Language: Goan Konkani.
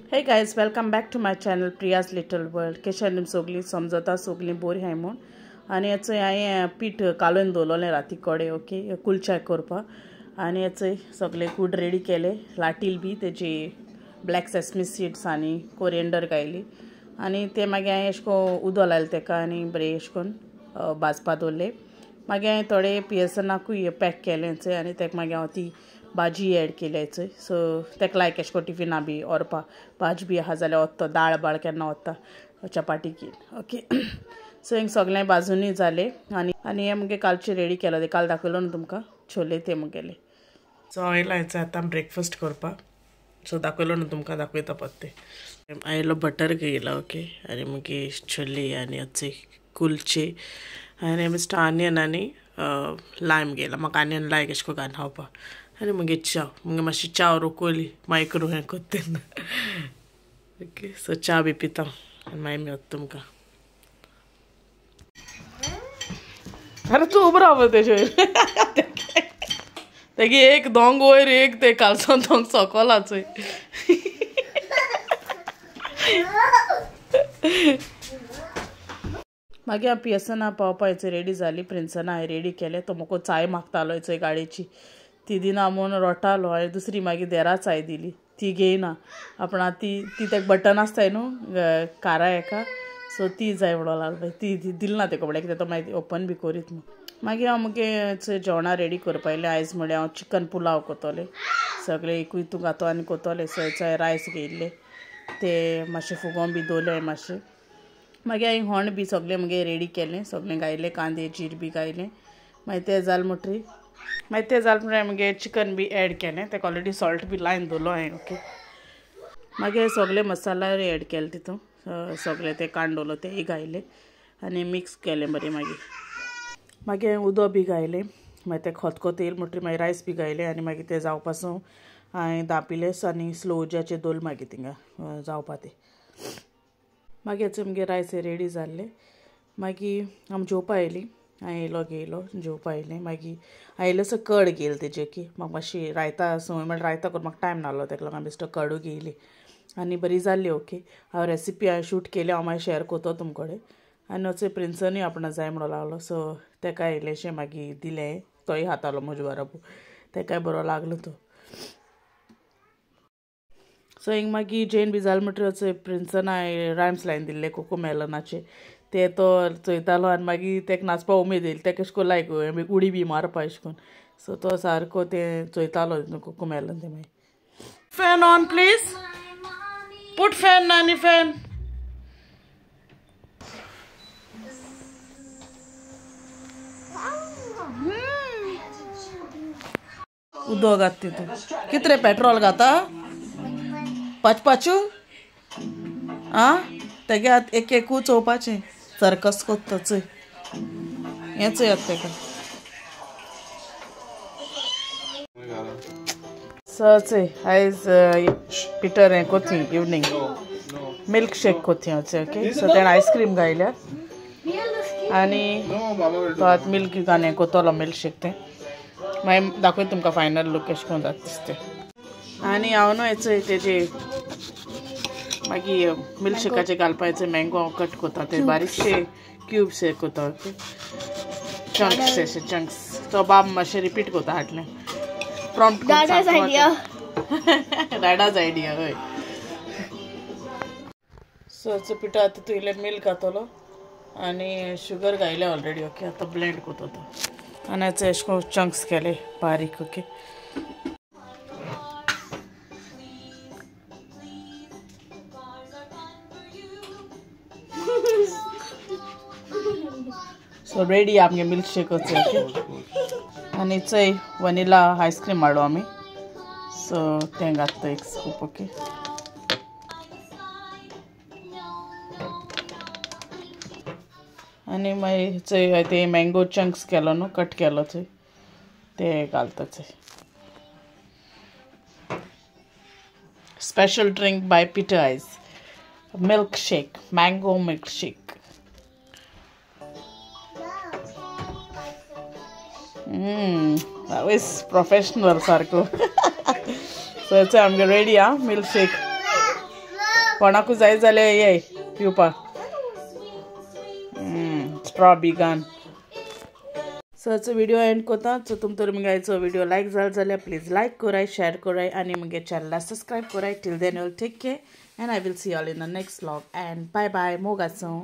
Hey guys, welcome back to my channel Priya's little world. केशे तुम सगळीं समजता सगळीं बरी आहाय म्हूण. आनी हेचो हांवें पीठ कालोवन दवरलें राती कडेन, ओके, कुलच्या करपाक. आनी हेचो सगळे कूड रेडी केले, लाटील बी तेजी ब्लॅक सेसमी सीड्स आनी कोरिएंडर घायली आनी ते मागीर हांवें अशें करून उदक लायलें तेका आनी बरें अशें करून भाजपा दवरलें. मागीर हांवें थोडे पियर्सनाकूय पॅक केलें आनी तेका मागीर हांव ती भाजी एड केली चोय. सो तेका लायक अशें करून टिफिना बी व्हरपा भाजी बी आहा जाल्यार वता, दाळ बाळ केन्ना वता चपाटी की, ओके. सो हिंग सगळें बाजूनी जालें आनी आनी हें मुगे कालचें रेडी केलां, तें काल दाखयलो न्हू तुमकां छोले ते मुगेले. सो हांव येयलां आतां ब्रेकफास्ट करपाक. सो दाखयलो न्हू तुमकां, दाखयता पत्ते. आयलो बटर घेयला, ओके, आनी मागीर छोले आनी अचे कुलचे आनी मिस्टर आनियन आनी लायम घेयला. म्हाका आनियन लायक अशें करून घालून खावपाक. आनी मागीर च्याव, मागीर मातशी च्याव रोकोली मायक्रो हें कोत्ता तेन्ना, ओके. सो च्या बी पिता आनी मागीर मेळटा तुमकां. अरे तूं उबो राव तेजेर, तेगे एक दोंग वयर एक ते कालसो दोंग सकल चोय. मागीर हांव पियर्सना पावपाचें रेडी जाली. प्रिन्सना हांवें रेडी केलें. तो म्हाका चाय मागतालो चोय गाडयेची, ती दिना म्हूण रोटालो. हांवें दुसरी मागीर देरा चाय दिली, ती घेयना आपणा. ती ती तेका बटन आसताय न्हू कारा हेका, सो ती जाय म्हणून लागलो. ती दिली ना तेका, म्हणल्यार कितें तो मागीर ओपन बी करीत म्हूण. मागीर हांव मुगे जेवणां रेडी करपा येयलें. आयज म्हळ्यार हांव चिकन पुलाव कोतोलें, सगळें एकूय तूं घातो आनी कोतोलें. सो हांवें रायस घेयल्ले ते मातशें फुगोवन बी दवरलें मातशें. मागीर हांवें होंड बी सगळें मुगे रेडी केलें, सगळें घायलें, कांदे जीर बी घायलें. मागीर तें जालें म्हणटरी, मागीर तें जालें म्हणटरी मुगे चिकन बी एड केलें. तेका ऑलरेडी सॉल्ट बी लायन दवरलो हांवें, ओके. मागीर सगळे मसाला एड केले तितून, सगळें तें कांडोलो तेंय घायलें आनी मिक्स केलें बरें. मागीर मागीर हांवें उदक बी घायलें, मागीर तें खतखत येयलें म्हणटरी मागीर रायस बी घायलें आनी मागीर तें जावपासून हांवें धांपिलें आनी स्लो उज्याचेर दवरलें मागीर थिंगा जावपा तें. मागीर मुगे रायस रेडी जाल्लें. मागीर आमी जेवपा येयलीं, हांवें येयलो घेयलो जेवपा येयलें. मागीर हांवें इल्लोसो कड घेयलो तेजे की म्हाका मातशी रायता संवय म्हळ्यार रायता करून म्हाका टायम नासलो, तेका लागून हांवें बेश्टो कडू घेयली आनी बरी जाल्ली, ओके. हांव रेसिपी हांवें शूट केली, हांव मागीर शेअर करतो तुमकडे. आनी अशें प्रिन्सनूय आपणा जाय म्हणून लागलो, सो तेका इल्लेशें मागीर दिलें, तोय खातालो म्हजे बरोबर, तेकाय बरो लागलो तो. सो हिंग मागीर जेवन बी जालें म्हणटरी अशें प्रिन्सन हांवें रायम्स लायन दिल्ले कोको मेलनाचे, ते तो चोयतालो आनी मागीर तेका नाचपा उमेद येयली. तेका अशें करून लायक उडी बी मारपा अशें करून, सो तो सारको तें चोयतालो कोको मेलन तें. मागीर fan on please, put fan नानी फॅन. उदक घात तितून कितले पेट्रोल घाता, पांच पांचू आं, तेगे आतां एक एकूच चोवपाचें, सर्कस कोत्ता चोय, हें चोय आतां तेका. सो चोय आयज पिटर हें कोती इवनींग मिल्क शेक कोती चोय, ओके. सो तेणें आयस्क्रीम घायल्या आनी तो आतां मिल्क घालून हें कोतलो मिल्क शेक तें. मागीर दाखयता तुमकां फायनल लूक कशें करून जाता दिसतें. आनी हांव न्हू हेचो तेजे मागीर मिल्कशेकाचे घालपाचे मँगो हांव कट करता, ते बारीकशे क्यूब्स हे करता, ओके, चंक्स अशे चंक्स. तो बाब मातशें रिपीट करता हाडलें प्रॉम्प्ट, डाडाज आयडिया, डाडाज आयडिया हय. सो पिठो आतां तूं इल्लें मिल्क घातलो आनी शुगर घायलें ऑलरेडी, ओके. आतां ब्लेंड करता तो आनी हेचे अशें करून चंक्स केले बारीक, ओके. सो रेडी आमगे मिल्कशेक, ओके. आनी चोय वनिला आयस्क्रीम हाडलो आमी, सो तें घातता एक स्कूप, ओके. आनी मागीर चोय ते मँगो चंक्स केलो न्हू, कट केलो चोय, ते घालता चोय. Special drink by Peter आयज, milk shake, mango milk shake. That was professional सारको. सो आमगे रेडी आं मिल्क शेक. कोणाकू जाय जाल्यार येय पिवपाक. Straw began. सो आयचो व्हिडिओ एंड करता. सो तुम तर मुगे आयचो व्हिडिओ लायक जालो जाल्यार प्लीज लायक कराय, शेअर कराय आनी मुगे चॅनला सबस्क्रायब कराय. Till then you'll take care and I will see all in the next vlog and bye bye. मोग आसूं.